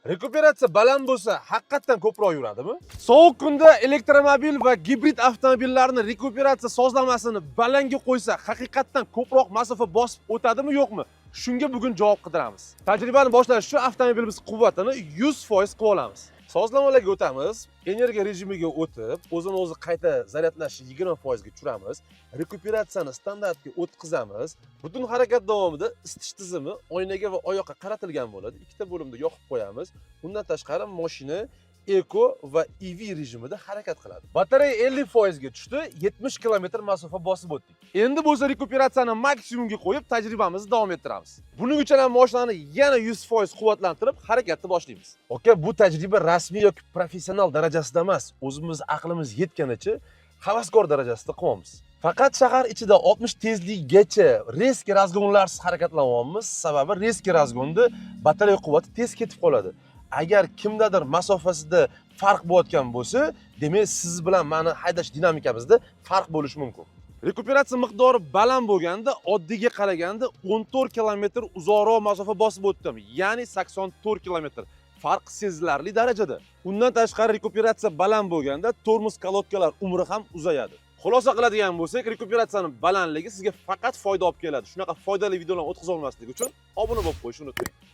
Rekuperatsiya baland bo'lsa, haqiqatdan ko'proq yuradimi? Sovuq kunda elektromobil va gibrid avtomobillarni rekuperatsiya sozlamasini balandga qo'ysa, haqiqatdan ko'proq masofa bosib o'tadimi, yo'qmi? Shunga bugun javob qidiramiz. Tajribani boshlash uchun avtomobilimiz quvvatini 100% qilib olamiz. Sozlamalarga o'tamiz, energiya rejimiga o'tib, o'zini o'zi qayta zaryadlashni 20% ga tushiramiz, rekuperatsiyani standartga o'tkazamiz. Butun harakat davomida isitish tizimi oynaga va oyoqqa qaratilgan bo'ladi. Ikkita bo'limda yoqib qo'yamiz. Bundan tashqari mashina Eco va EV rejimida harakat qiladi. Batareya 50% ga tushdi, 70 km masofa bosib o'tdik. Endi bo'lsa rekuperatsiyani maksimumga qo'yib tajribamizni davom ettiramiz. Buning uchun ham mashinani yana 100% quvvatlantirib harakatni boshlaymiz. Aka, bu tajriba rasmiy yoki professional darajasida emas, o'zimiz aqlimiz yetganicha havaskor darajasida qilyapmiz. Faqat shahar ichida 60 tezlikgacha резкий разгон larsiz harakatlanyapmiz. Sababi резкий разгон da batareya quvvati tez ketib qoladi. Agar kimdadir masofasida farq bo'layotgan bo'lsa, demak, siz bilan mani haydash dinamikamizda farq bo'lishi mumkin. Rekuperatsiya miqdori baland bo'lganda oddiyga qaraganda 14 kilometr uzoqroq masofa bosib o'tdim, ya'ni 84 kilometr. Farq sezilarli darajada. Undan tashqari rekuperatsiya baland bo'lganda tormoz kolodkalar umri ham uzayadi. Xulosa qiladigan bo'lsak, rekuperatsiyaning balandligi sizga faqat foyda olib keladi. Shunaqa foydali videolarni o'tkaza olmaslik uchun obuna bo'lib qo'yishni unutmang.